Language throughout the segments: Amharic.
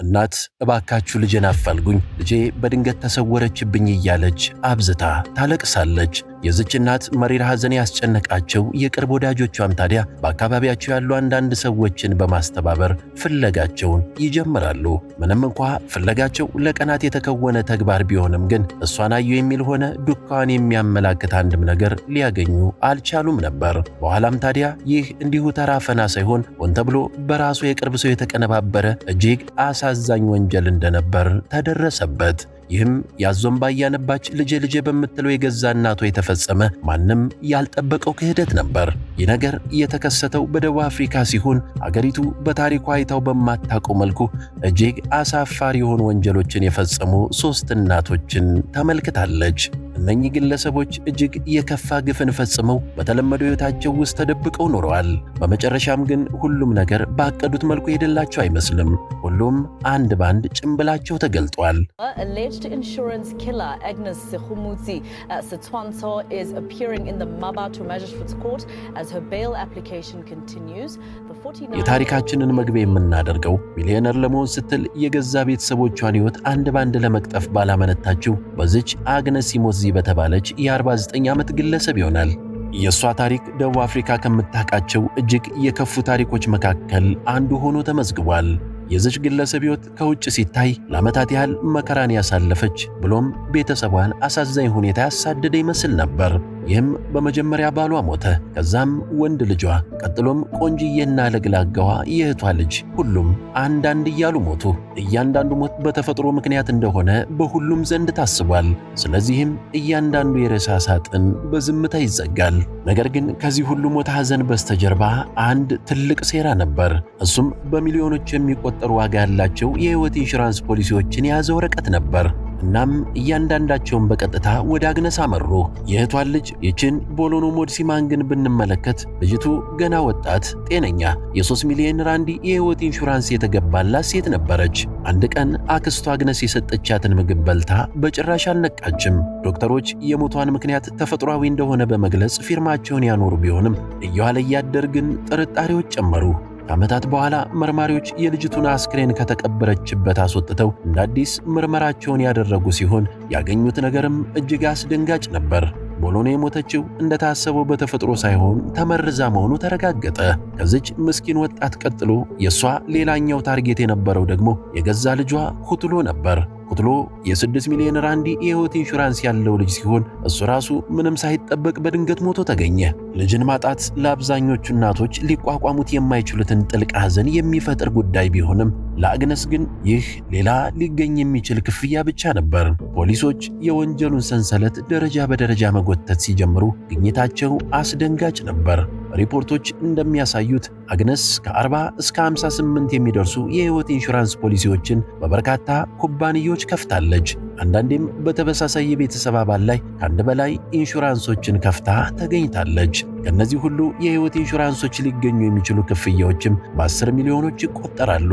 እናት እባካችሁ ልጄን አፋልጉኝ፣ ልጄ በድንገት ተሰወረችብኝ እያለች አብዝታ ታለቅሳለች። የዚች እናት መሪር ሐዘን ያስጨነቃቸው የቅርብ ወዳጆቿም ታዲያ በአካባቢያቸው ያሉ አንዳንድ ሰዎችን በማስተባበር ፍለጋቸውን ይጀምራሉ። ምንም እንኳ ፍለጋቸው ለቀናት የተከወነ ተግባር ቢሆንም ግን እሷን አዩ የሚል ሆነ ዱካዋን የሚያመላክት አንድም ነገር ሊያገኙ አልቻሉም ነበር። በኋላም ታዲያ ይህ እንዲሁ ተራ አፈና ሳይሆን ሆን ተብሎ በራሱ የቅርብ ሰው የተቀነባበረ እጅግ አሳዛኝ ወንጀል እንደነበር ተደረሰበት። ይህም ያዞ እምባ እያነባች ልጄ ልጄ በምትለው የገዛ እናቷ የተፈጸመ ማንም ያልጠበቀው ክህደት ነበር። ይህ ነገር የተከሰተው በደቡብ አፍሪካ ሲሆን አገሪቱ በታሪኳ አይታው በማታውቀው መልኩ እጅግ አሳፋሪ የሆኑ ወንጀሎችን የፈጸሙ ሶስት እናቶችን ተመልክታለች። እነኚህ ግለሰቦች እጅግ የከፋ ግፍን ፈጽመው በተለመደው ሕይወታቸው ውስጥ ተደብቀው ኖረዋል። በመጨረሻም ግን ሁሉም ነገር ባቀዱት መልኩ የሄደላቸው አይመስልም። ሁሉም አንድ ባንድ ጭንብላቸው ተገልጧል። Alleged insurance killer Agnes Segomotsi Setshwantsho is appearing in the Mmabatho Magistrates Court as her bail application continues. The 49 የታሪካችንን መግቢያ የምናደርገው ሚሊዮነር ለመሆን ስትል የገዛ ቤተሰቦቿን ሕይወት አንድ ባንድ ለመቅጠፍ ባላመነታችው በዚች አግነስ ሲሞትዚ በተባለች የ49 ዓመት ግለሰብ ይሆናል። የእሷ ታሪክ ደቡብ አፍሪካ ከምታውቃቸው እጅግ የከፉ ታሪኮች መካከል አንዱ ሆኖ ተመዝግቧል። የዚች ግለሰብ ሕይወት ከውጭ ሲታይ ለዓመታት ያህል መከራን ያሳለፈች ብሎም ቤተሰቧን አሳዛኝ ሁኔታ ያሳደደ ይመስል ነበር። ይህም በመጀመሪያ ባሏ ሞተ፣ ከዛም ወንድ ልጇ፣ ቀጥሎም ቆንጅዬና ለግላጋዋ የእህቷ ልጅ፣ ሁሉም አንዳንድ እያሉ ሞቱ። እያንዳንዱ ሞት በተፈጥሮ ምክንያት እንደሆነ በሁሉም ዘንድ ታስቧል። ስለዚህም እያንዳንዱ የሬሳ ሳጥን በዝምታ ይዘጋል። ነገር ግን ከዚህ ሁሉ ሞት ሐዘን በስተጀርባ አንድ ትልቅ ሴራ ነበር። እሱም በሚሊዮኖች የሚቆጠሩ ዋጋ ያላቸው የሕይወት ኢንሹራንስ ፖሊሲዎችን የያዘ ወረቀት ነበር። እናም እያንዳንዳቸውን በቀጥታ ወደ አግነስ አመሩ። የእህቷን ልጅ ይችን ቦሎኖ ሞድሲማንግን ብንመለከት ልጅቱ ገና ወጣት፣ ጤነኛ፣ የ3 ሚሊዮን ራንዲ የሕይወት ኢንሹራንስ የተገባላት ሴት ነበረች። አንድ ቀን አክስቷ አግነስ የሰጠቻትን ምግብ በልታ በጭራሽ አልነቃችም። ዶክተሮች የሞቷን ምክንያት ተፈጥሯዊ እንደሆነ በመግለጽ ፊርማቸውን ያኖሩ ቢሆንም እየዋለ እያደር ግን ጥርጣሬዎች ጨመሩ። ከዓመታት በኋላ መርማሪዎች የልጅቱን አስክሬን ከተቀበረችበት አስወጥተው እንደ አዲስ ምርመራቸውን ያደረጉ ሲሆን ያገኙት ነገርም እጅግ አስደንጋጭ ነበር። ቦሎኔ የሞተችው እንደታሰበው በተፈጥሮ ሳይሆን ተመርዛ መሆኑ ተረጋገጠ። ከዚች ምስኪን ወጣት ቀጥሎ የእሷ ሌላኛው target የነበረው ደግሞ የገዛ ልጇ ኩትሎ ነበር። ኩትሎ የ6 ሚሊዮን ራንዲ የሕይወት ኢንሹራንስ ያለው ልጅ ሲሆን እሱ ራሱ ምንም ሳይጠበቅ በድንገት ሞቶ ተገኘ። ልጅን ማጣት ለአብዛኞቹ እናቶች ሊቋቋሙት የማይችሉትን ጥልቅ ሐዘን የሚፈጥር ጉዳይ ቢሆንም ለአግነስ ግን ይህ ሌላ ሊገኝ የሚችል ክፍያ ብቻ ነበር። ፖሊሶች የወንጀሉን ሰንሰለት ደረጃ በደረጃ መጎተት ሲጀምሩ ግኝታቸው አስደንጋጭ ነበር። ሪፖርቶች እንደሚያሳዩት አግነስ ከ40 እስከ 58 የሚደርሱ የሕይወት ኢንሹራንስ ፖሊሲዎችን በበርካታ ኩባንያዎች ከፍታለች። አንዳንዴም በተመሳሳይ የቤተሰብ አባል ላይ ከአንድ በላይ ኢንሹራንሶችን ከፍታ ተገኝታለች። ከእነዚህ ሁሉ የሕይወት ኢንሹራንሶች ሊገኙ የሚችሉ ክፍያዎችም በ10 ሚሊዮኖች ይቆጠራሉ።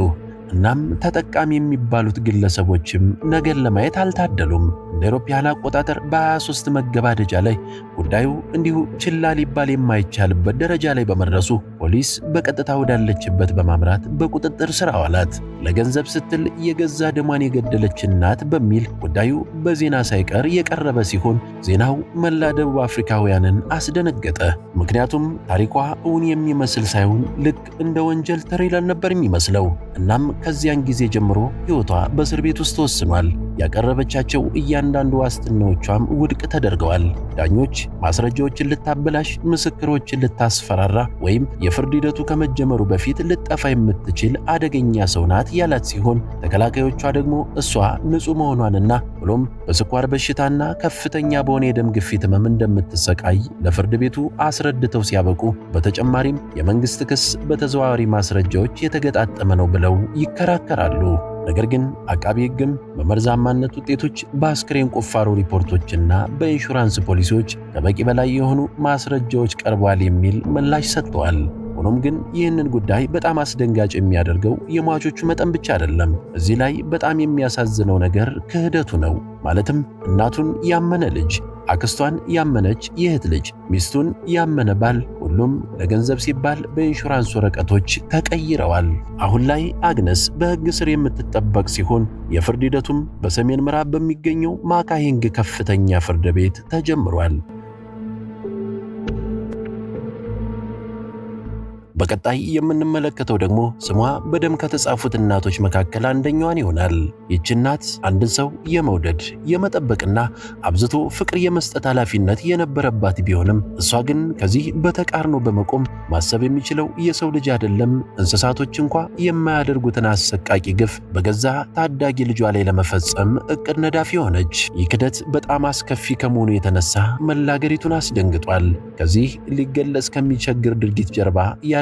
እናም ተጠቃሚ የሚባሉት ግለሰቦችም ነገን ለማየት አልታደሉም። እንደ አውሮፓውያን አቆጣጠር በ23 መገባደጃ ላይ ጉዳዩ እንዲሁ ችላ ሊባል የማይቻልበት ደረጃ ላይ በመድረሱ ፖሊስ በቀጥታ ወዳለችበት በማምራት በቁጥጥር ስር አዋላት። ለገንዘብ ስትል የገዛ ደሟን የገደለች እናት በሚል ጉዳዩ በዜና ሳይቀር የቀረበ ሲሆን ዜናው መላ ደቡብ አፍሪካውያንን አስደነገጠ። ምክንያቱም ታሪኳ እውን የሚመስል ሳይሆን ልክ እንደ ወንጀል thriller ነበር የሚመስለው። እናም ከዚያን ጊዜ ጀምሮ ሕይወቷ በእስር ቤት ውስጥ ተወስኗል። ያቀረበቻቸው እያንዳንዱ ዋስትናዎቿም ውድቅ ተደርገዋል። ዳኞች ማስረጃዎችን ልታበላሽ፣ ምስክሮችን ልታስፈራራ ወይም የፍርድ ሂደቱ ከመጀመሩ በፊት ልጠፋ የምትችል አደገኛ ሰው ናት ያላት ሲሆን ተከላካዮቿ ደግሞ እሷ ንጹሕ መሆኗንና ብሎም በስኳር በሽታና ከፍተኛ በሆነ የደም ግፊት ህመም እንደምትሰቃይ ለፍርድ ቤቱ አስረድተው ሲያበቁ በተጨማሪም የመንግስት ክስ በተዘዋዋሪ ማስረጃዎች የተገጣጠመ ነው ብለው ይከራከራሉ። ነገር ግን አቃቢ ሕግም በመርዛማነት ውጤቶች፣ በአስክሬን ቁፋሮ ሪፖርቶችና በኢንሹራንስ ፖሊሲዎች ከበቂ በላይ የሆኑ ማስረጃዎች ቀርበዋል የሚል ምላሽ ሰጥተዋል። ሆኖም ግን ይህንን ጉዳይ በጣም አስደንጋጭ የሚያደርገው የሟቾቹ መጠን ብቻ አይደለም። እዚህ ላይ በጣም የሚያሳዝነው ነገር ክህደቱ ነው። ማለትም እናቱን ያመነ ልጅ፣ አክስቷን ያመነች የእህት ልጅ፣ ሚስቱን ያመነ ባል፣ ሁሉም ለገንዘብ ሲባል በኢንሹራንስ ወረቀቶች ተቀይረዋል። አሁን ላይ አግነስ በሕግ ስር የምትጠበቅ ሲሆን የፍርድ ሂደቱም በሰሜን ምዕራብ በሚገኘው ማካሂንግ ከፍተኛ ፍርድ ቤት ተጀምሯል። በቀጣይ የምንመለከተው ደግሞ ስሟ በደም ከተጻፉት እናቶች መካከል አንደኛዋን ይሆናል። ይህች እናት አንድን ሰው የመውደድ፣ የመጠበቅና አብዝቶ ፍቅር የመስጠት ኃላፊነት የነበረባት ቢሆንም እሷ ግን ከዚህ በተቃርኖ በመቆም ማሰብ የሚችለው የሰው ልጅ አይደለም እንስሳቶች እንኳ የማያደርጉትን አሰቃቂ ግፍ በገዛ ታዳጊ ልጇ ላይ ለመፈጸም እቅድ ነዳፊ ሆነች። ይህ ክደት በጣም አስከፊ ከመሆኑ የተነሳ መላ አገሪቱን አስደንግጧል። ከዚህ ሊገለጽ ከሚቸግር ድርጊት ጀርባ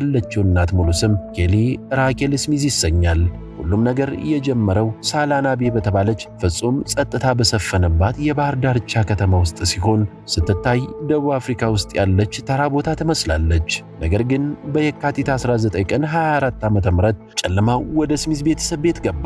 ያለችው እናት ሙሉ ስም ኬሊ ራኬል ስሚዝ ይሰኛል። ሁሉም ነገር የጀመረው ሳላናቤ በተባለች ፍጹም ጸጥታ በሰፈነባት የባህር ዳርቻ ከተማ ውስጥ ሲሆን ስትታይ ደቡብ አፍሪካ ውስጥ ያለች ተራ ቦታ ትመስላለች። ነገር ግን በየካቲት 19 ቀን 24 ዓ.ም ጨለማው ወደ ስሚዝ ቤተሰብ ቤት ገባ።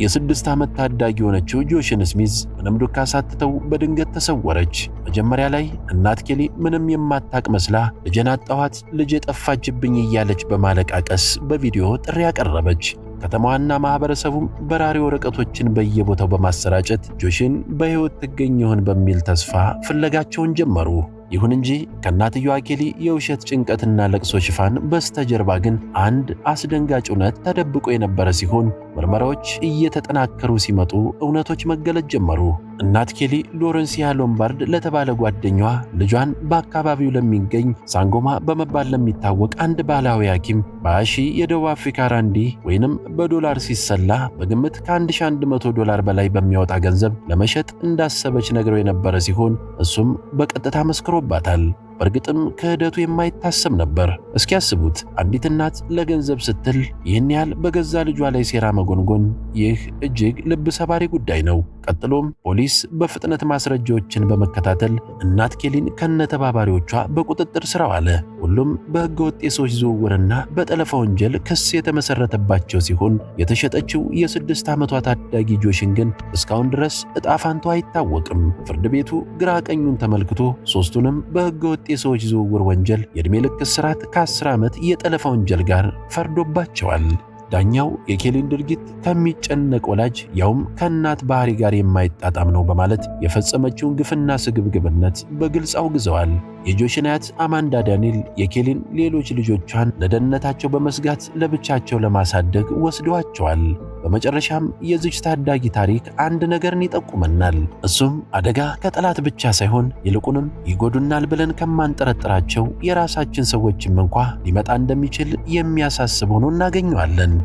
የ6 ዓመት ታዳጊ የሆነችው ጆሽን ስሚዝ ምንም ዱካ ሳትተው በድንገት ተሰወረች። መጀመሪያ ላይ እናት ኬሊ ምንም የማታቅ መስላ ልጄን አጣኋት፣ ልጄ ጠፋችብኝ እያለች በማለቃቀስ በቪዲዮ ጥሪ ያቀረበች። ከተማዋና ማህበረሰቡም በራሪ ወረቀቶችን በየቦታው በማሰራጨት ጆሽን በሕይወት ትገኝ ይሆን በሚል ተስፋ ፍለጋቸውን ጀመሩ። ይሁን እንጂ ከእናትየዋ ኬሊ የውሸት ጭንቀትና ለቅሶ ሽፋን በስተጀርባ ግን አንድ አስደንጋጭ እውነት ተደብቆ የነበረ ሲሆን ምርመራዎች እየተጠናከሩ ሲመጡ እውነቶች መገለጥ ጀመሩ። እናት ኬሊ ሎረንሲያ ሎምባርድ ለተባለ ጓደኛዋ ልጇን በአካባቢው ለሚገኝ ሳንጎማ በመባል ለሚታወቅ አንድ ባህላዊ ሐኪም በ20,000 የደቡብ አፍሪካ ራንዲ ወይንም በዶላር ሲሰላ በግምት ከ1100 ዶላር በላይ በሚያወጣ ገንዘብ ለመሸጥ እንዳሰበች ነግረው የነበረ ሲሆን እሱም በቀጥታ መስክሮባታል። በእርግጥም ክህደቱ የማይታሰብ ነበር። እስኪ ያስቡት፣ አንዲት እናት ለገንዘብ ስትል ይህን ያህል በገዛ ልጇ ላይ ሴራ መጎንጎን፣ ይህ እጅግ ልብ ሰባሪ ጉዳይ ነው። ቀጥሎም ፖሊስ በፍጥነት ማስረጃዎችን በመከታተል እናት ኬሊን ከነተባባሪዎቿ በቁጥጥር ስር አዋለ። ሁሉም በሕገ ወጥ የሰዎች ዝውውርና በጠለፋ ወንጀል ክስ የተመሰረተባቸው ሲሆን የተሸጠችው የ6 ዓመቷ ታዳጊ ጆሽን ግን እስካሁን ድረስ ዕጣ ፈንታዋ አይታወቅም። ፍርድ ቤቱ ግራ ቀኙን ተመልክቶ ሶስቱንም በሕገ ወጥ የሰዎች ዝውውር ወንጀል የዕድሜ ልክ እስራት ከ10 ዓመት የጠለፋ ወንጀል ጋር ፈርዶባቸዋል። ዳኛው የኬሊን ድርጊት ከሚጨነቅ ወላጅ ያውም ከእናት ባህሪ ጋር የማይጣጣም ነው በማለት የፈጸመችውን ግፍና ስግብግብነት በግልጽ አውግዘዋል። የጆሽን አያት አማንዳ ዳንኤል የኬሊን ሌሎች ልጆቿን ለደህንነታቸው በመስጋት ለብቻቸው ለማሳደግ ወስደዋቸዋል። በመጨረሻም የዚች ታዳጊ ታሪክ አንድ ነገርን ይጠቁመናል። እሱም አደጋ ከጠላት ብቻ ሳይሆን ይልቁንም ይጎዱናል ብለን ከማንጠረጥራቸው የራሳችን ሰዎችም እንኳ ሊመጣ እንደሚችል የሚያሳስብ ሆኖ እናገኘዋለን።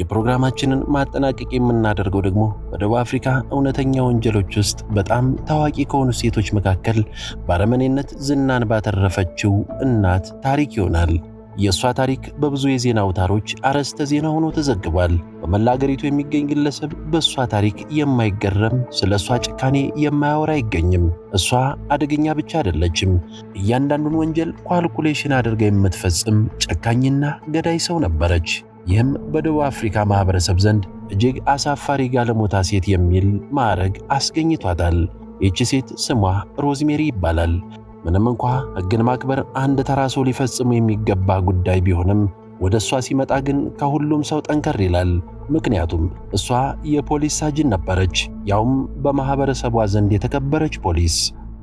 የፕሮግራማችንን ማጠናቀቅ የምናደርገው ደግሞ በደቡብ አፍሪካ እውነተኛ ወንጀሎች ውስጥ በጣም ታዋቂ ከሆኑ ሴቶች መካከል በአረመኔነት ዝናን ባተረፈችው እናት ታሪክ ይሆናል። የእሷ ታሪክ በብዙ የዜና አውታሮች አርዕስተ ዜና ሆኖ ተዘግቧል። በመላ አገሪቱ የሚገኝ ግለሰብ በእሷ ታሪክ የማይገረም፣ ስለ እሷ ጭካኔ የማያወራ አይገኝም። እሷ አደገኛ ብቻ አይደለችም። እያንዳንዱን ወንጀል calculation አድርጋ የምትፈጽም ጨካኝና ገዳይ ሰው ነበረች። ይህም በደቡብ አፍሪካ ማህበረሰብ ዘንድ እጅግ አሳፋሪ ጋለሞታ ሴት የሚል ማዕረግ አስገኝቷታል። ይህች ሴት ስሟ ሮዝሜሪ ይባላል። ምንም እንኳ ሕግን ማክበር አንድ ተራ ሰው ሊፈጽሙ የሚገባ ጉዳይ ቢሆንም ወደ እሷ ሲመጣ ግን ከሁሉም ሰው ጠንከር ይላል። ምክንያቱም እሷ የፖሊስ ሳጅን ነበረች፣ ያውም በማህበረሰቧ ዘንድ የተከበረች ፖሊስ።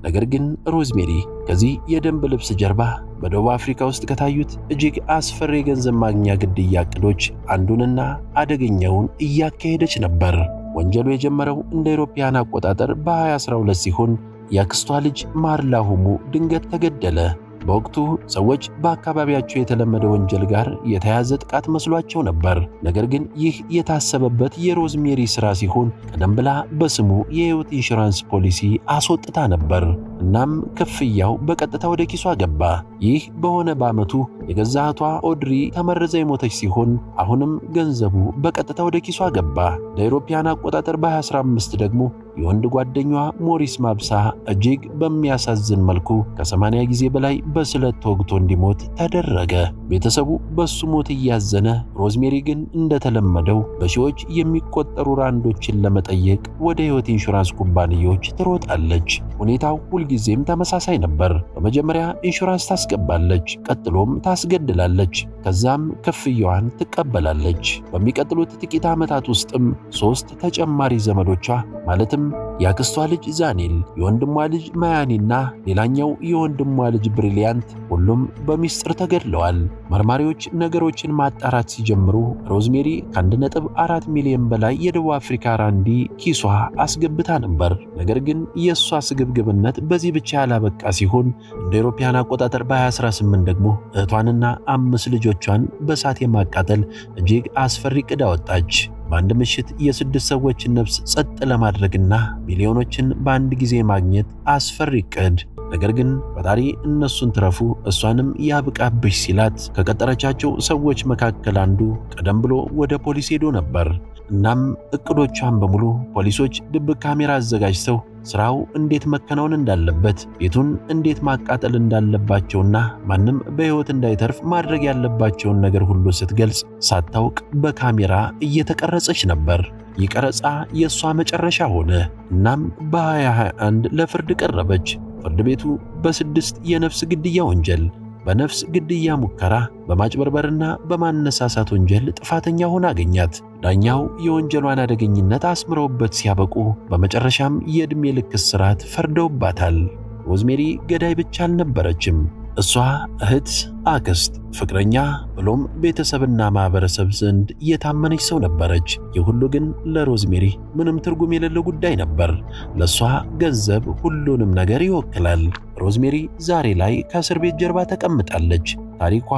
ነገር ግን ሮዝሜሪ ከዚህ የደንብ ልብስ ጀርባ በደቡብ አፍሪካ ውስጥ ከታዩት እጅግ አስፈሪ የገንዘብ ማግኛ ግድያ ዕቅዶች አንዱንና አደገኛውን እያካሄደች ነበር። ወንጀሉ የጀመረው እንደ አውሮፓውያን አቆጣጠር በ2012 ሲሆን የአክስቷ ልጅ ማርላ ሁሙ ድንገት ተገደለ። በወቅቱ ሰዎች በአካባቢያቸው የተለመደ ወንጀል ጋር የተያዘ ጥቃት መስሏቸው ነበር። ነገር ግን ይህ የታሰበበት የሮዝሜሪ ስራ ሲሆን ቀደም ብላ በስሙ የህይወት ኢንሹራንስ ፖሊሲ አስወጥታ ነበር። እናም ክፍያው በቀጥታ ወደ ኪሷ ገባ። ይህ በሆነ በዓመቱ የገዛ እህቷ ኦድሪ ተመርዛ የሞተች ሲሆን አሁንም ገንዘቡ በቀጥታ ወደ ኪሷ ገባ። እንደ አውሮፓውያን አቆጣጠር በ2015 ደግሞ የወንድ ጓደኛዋ ሞሪስ ማብሳ እጅግ በሚያሳዝን መልኩ ከ80 ጊዜ በላይ በስለት ተወግቶ እንዲሞት ተደረገ። ቤተሰቡ በሱ ሞት እያዘነ፣ ሮዝሜሪ ግን እንደተለመደው በሺዎች የሚቆጠሩ ራንዶችን ለመጠየቅ ወደ ሕይወት ኢንሹራንስ ኩባንያዎች ትሮጣለች። ሁኔታው ሁልጊዜም ተመሳሳይ ነበር። በመጀመሪያ ኢንሹራንስ ታስገባለች፣ ቀጥሎም ታስገድላለች፣ ከዛም ክፍያዋን ትቀበላለች። በሚቀጥሉት ጥቂት ዓመታት ውስጥም 3 ተጨማሪ ዘመዶቿ ማለትም የአክስቷ ልጅ ዛኔል፣ የወንድሟ ልጅ ማያኒና ሌላኛው የወንድሟ ልጅ ብሪሊያንት ሁሉም በሚስጥር ተገድለዋል። መርማሪዎች ነገሮችን ማጣራት ሲጀምሩ ሮዝሜሪ ከ1.4 ሚሊዮን በላይ የደቡብ አፍሪካ ራንዲ ኪሷ አስገብታ ነበር። ነገር ግን የእሷ ስግብግብነት በዚህ ብቻ ያላበቃ ሲሆን እንደ አውሮፓውያን አቆጣጠር በ2018 ደግሞ እህቷንና 5 ልጆቿን በእሳት የማቃጠል እጅግ አስፈሪ ዕቅድ አወጣች። በአንድ ምሽት የ6 ሰዎችን ነፍስ ጸጥ ለማድረግና ሚሊዮኖችን በአንድ ጊዜ ማግኘት አስፈሪ ዕቅድ። ነገር ግን ፈጣሪ እነሱን ትረፉ እሷንም ያብቃብሽ ሲላት ከቀጠረቻቸው ሰዎች መካከል አንዱ ቀደም ብሎ ወደ ፖሊስ ሄዶ ነበር። እናም እቅዶቿን በሙሉ ፖሊሶች ድብቅ ካሜራ አዘጋጅተው ስራው እንዴት መከናወን እንዳለበት፣ ቤቱን እንዴት ማቃጠል እንዳለባቸውና ማንም በሕይወት እንዳይተርፍ ማድረግ ያለባቸውን ነገር ሁሉ ስትገልጽ ሳታውቅ በካሜራ እየተቀረጸች ነበር። ይህ ቀረጻ የእሷ መጨረሻ ሆነ። እናም በ2021 ለፍርድ ቀረበች። ፍርድ ቤቱ በ6 የነፍስ ግድያ ወንጀል፣ በነፍስ ግድያ ሙከራ፣ በማጭበርበርና በማነሳሳት ወንጀል ጥፋተኛ ሆና አገኛት። ዳኛው የወንጀሏን አደገኝነት አስምረውበት ሲያበቁ በመጨረሻም የዕድሜ ልክ እስራት ፈርደውባታል። ሮዝሜሪ ገዳይ ብቻ አልነበረችም። እሷ እህት፣ አክስት፣ ፍቅረኛ ብሎም ቤተሰብና ማህበረሰብ ዘንድ የታመነች ሰው ነበረች። ይህ ሁሉ ግን ለሮዝሜሪ ምንም ትርጉም የሌለው ጉዳይ ነበር። ለሷ ገንዘብ ሁሉንም ነገር ይወክላል። ሮዝሜሪ ዛሬ ላይ ከእስር ቤት ጀርባ ተቀምጣለች። ታሪኳ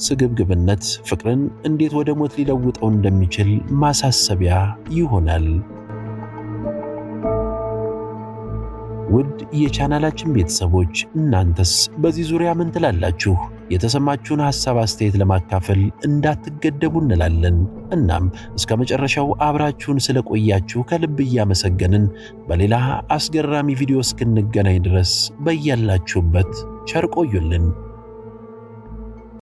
ስግብግብነት ፍቅርን እንዴት ወደ ሞት ሊለውጠው እንደሚችል ማሳሰቢያ ይሆናል። ውድ የቻናላችን ቤተሰቦች እናንተስ በዚህ ዙሪያ ምን ትላላችሁ? የተሰማችሁን ሐሳብ አስተያየት ለማካፈል እንዳትገደቡ እንላለን። እናም እስከ መጨረሻው አብራችሁን ስለቆያችሁ ከልብ እያመሰገንን በሌላ አስገራሚ ቪዲዮ እስክንገናኝ ድረስ በያላችሁበት ቸር ቆዩልን።